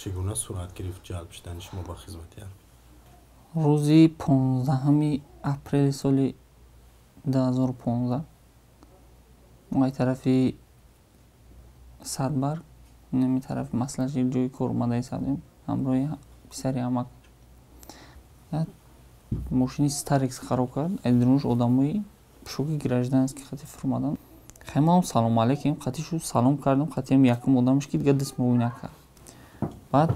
Чӣ гуна сурат гирифт ҷалб шудани шумо ба хизмати ҳарбӣ? Рӯзи 15-уми апрели соли 2015 мо ай тарафи Садбарг, неми тарафи Маслаши, ҷои кор омада истодем ҳамроҳи писари амак. Мошини Старекс хароб кард, ай дурунаш одамои пӯшоки гражданский хати фуромаданд. Хай, маам салом алейкум қати шу салом кардам, қатиам якум одамаш ки дига даст муоина кард. Баъд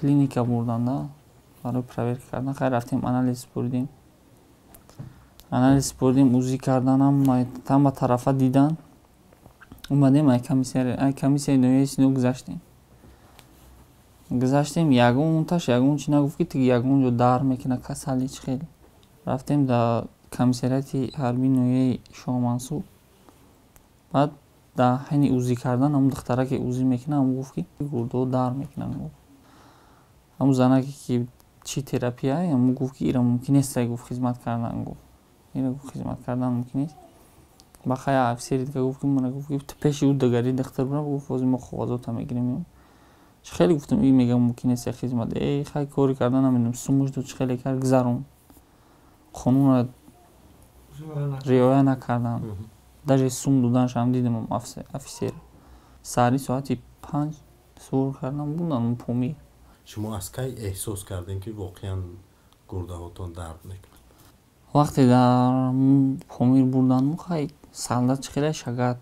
клиника бурданда барои проверка кардан. Хай, рафтем, анализ супоридем, анализ супоридем, УЗИ карданам, ҳама тарафа дидан. Омадем, ай комиссияи ноҳияи Сино гузаштем. Гузаштем, ягонташ ягон чи нагуфт, ки тиги ягон ҷо дар мекунад, касали чи хел. Рафтем дар комиссариати ҳарбии ноҳияи Шоҳмансур. Баъд дар ҳайни УЗИ кардан ҳамун духтараке УЗИ мекунад, ҳамун гуфт, ки гурдаҳо дар мекунанд. Ҳамун занаке ки чӣ терапия, ҳамун гуфт, ки ира мумкин нест, гуфт, хизмат кардан, гуфт, ира, гуфт, хизмат кардан мумкин нест. Ба хай офисери дига гуфт, ки мана, гуфт, ки пеши ӯ дигари духтар бурам, гуфт, ҳозир мо коғазота мегирем. Чӣ хеле, гуфтам, и мегам, мумкин нест хизмат. Э, хай, кори кардан намедонам, сумуш дод, чӣ хеле кард, гузарон. Қонунро риоя накардан, даже сум доданашам дидам. Офисер саҳари соати 5 сур кардан бурдан Помир. Шумо аз кай эҳсос кардем, ки воқеан гурдаҳотон дард мекунад? Вақте дар Помир бурданму, хай, солдат чӣ хеле шагат,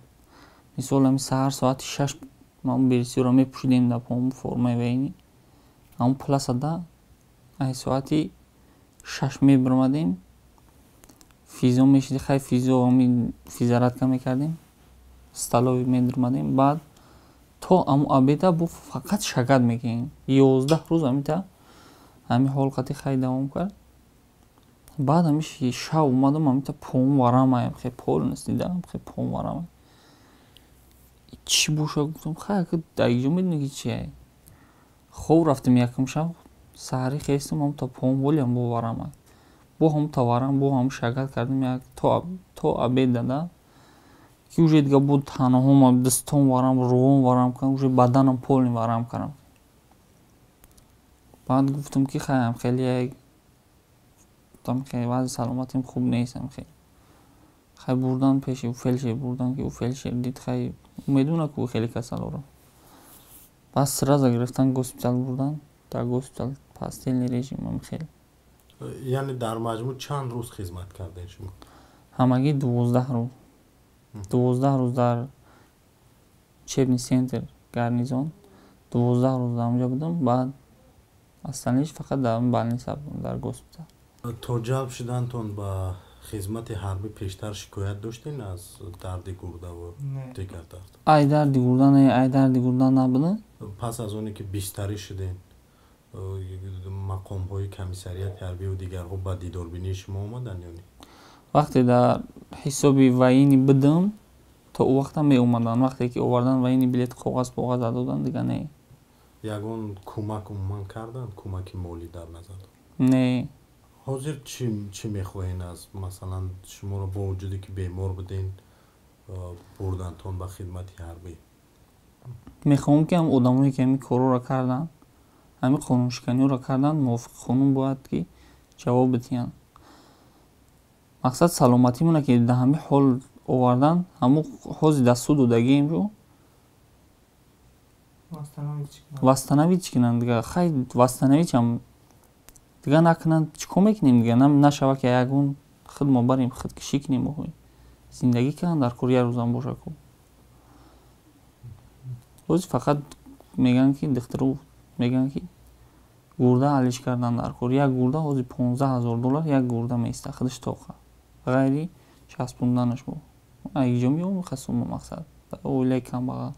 мисол, ами саҳар соати 6 ма берсиёро мепӯшидем, дар пом формаи военный, ҳамун пласада ай соати 6 мебиромадем, физо мешиди, хай, физо, ами физзарядка мекардем, столовый медиромадем, баъд то аму обеда бо фақат шагат мекунем. 11 рӯз амита ҳами ҳол қати хай давом кард. Баъд ами шав омадам, амита пом варамаям, хе полностью дидам, хе пом варамай, чӣ боша, гуфтам, хай, дар иҷо медони, ки чи. Хоб рафтем якум шаб, саҳарӣ хестам, ҳамта пом волиам бо варамай, бо ҳамта варам, бо ҳам шагат кардем як то обед дада, ки уже дига бо танҳома, дастом варам, рувом варам кардам, уже баданам полный варам кардам. Баъд гуфтам, ки хайам хеле гуфтам, хеле вазъи саломатим хуб нестам. Хеле хай, бурдан пеши фельдшер, бурдан, ки ӯ фельдшер дид, хай, медона ку хеле касалоро. Баъд сразу гирифтан, госпитал бурдан, дар госпитал постельный режим хеле. Яъне дар маҷмӯъ чанд рӯз хизмат кардем шумо? Ҳамагӣ 12 рӯз. 12 рӯз дар учебный центр гарнизон, 12 рӯз дар онҷо будам, баъд остальные ш фақат дар больница будам, дар госпитал. То ҷалб шудантон ба хизмати ҳарбӣ пештар шикоят доштен аз дарди гурдаву дигар дард? Ай дарди гурда не, ай дарди гурда набуда. Пас аз оне ки бистарӣ шудем, мақомҳои комиссариати ҳарбиву дигарҳо ба дидорбинии шумо омаданд ё не? Вақте дар ҳисоби военный будам, то ӯ вақта меомаданд. Вақте ки овардан, военный билет, коғаз поғаз доданд, дига не. Ягон кӯмак умуман карданд, кӯмаки молӣ дар назар? Не. Ҳозир чӣ мехоҳен аз, масалан, шуморо бо вуҷуде ки бемор буден, бурдантон ба хидмати ҳарбӣ? Мехоҳам, ки ҳам одамое ки ҳамин корҳоро карданд, ҳамин қонуншиканиҳоро карданд, мувофиқи қонун бояд ки ҷавоб бидиҳанд. Мақсад саломатимона ки дар ҳамин ҳол овардан, ҳамун ҳози дар суд додагиемро восстановить кунанд. Дига хай, восстановить ам дига накунанд, чӣ кор мекунем? Дига нашава, ки ягон худ мо барем, худкушӣ кунем. Зиндагӣ кунанд дар кор, як рӯзам боша ку. Ҳозир фақат мегӯянд, ки духтуру мегӯянд, ки гурда алиш кардан дар кор. Як гурда ҳозир 15 000 доллар, як гурда меиста худаш тоқа, ғайри часпонданаш. Бо айҷо меомӯхасума, мақсад, оилаи камбағал.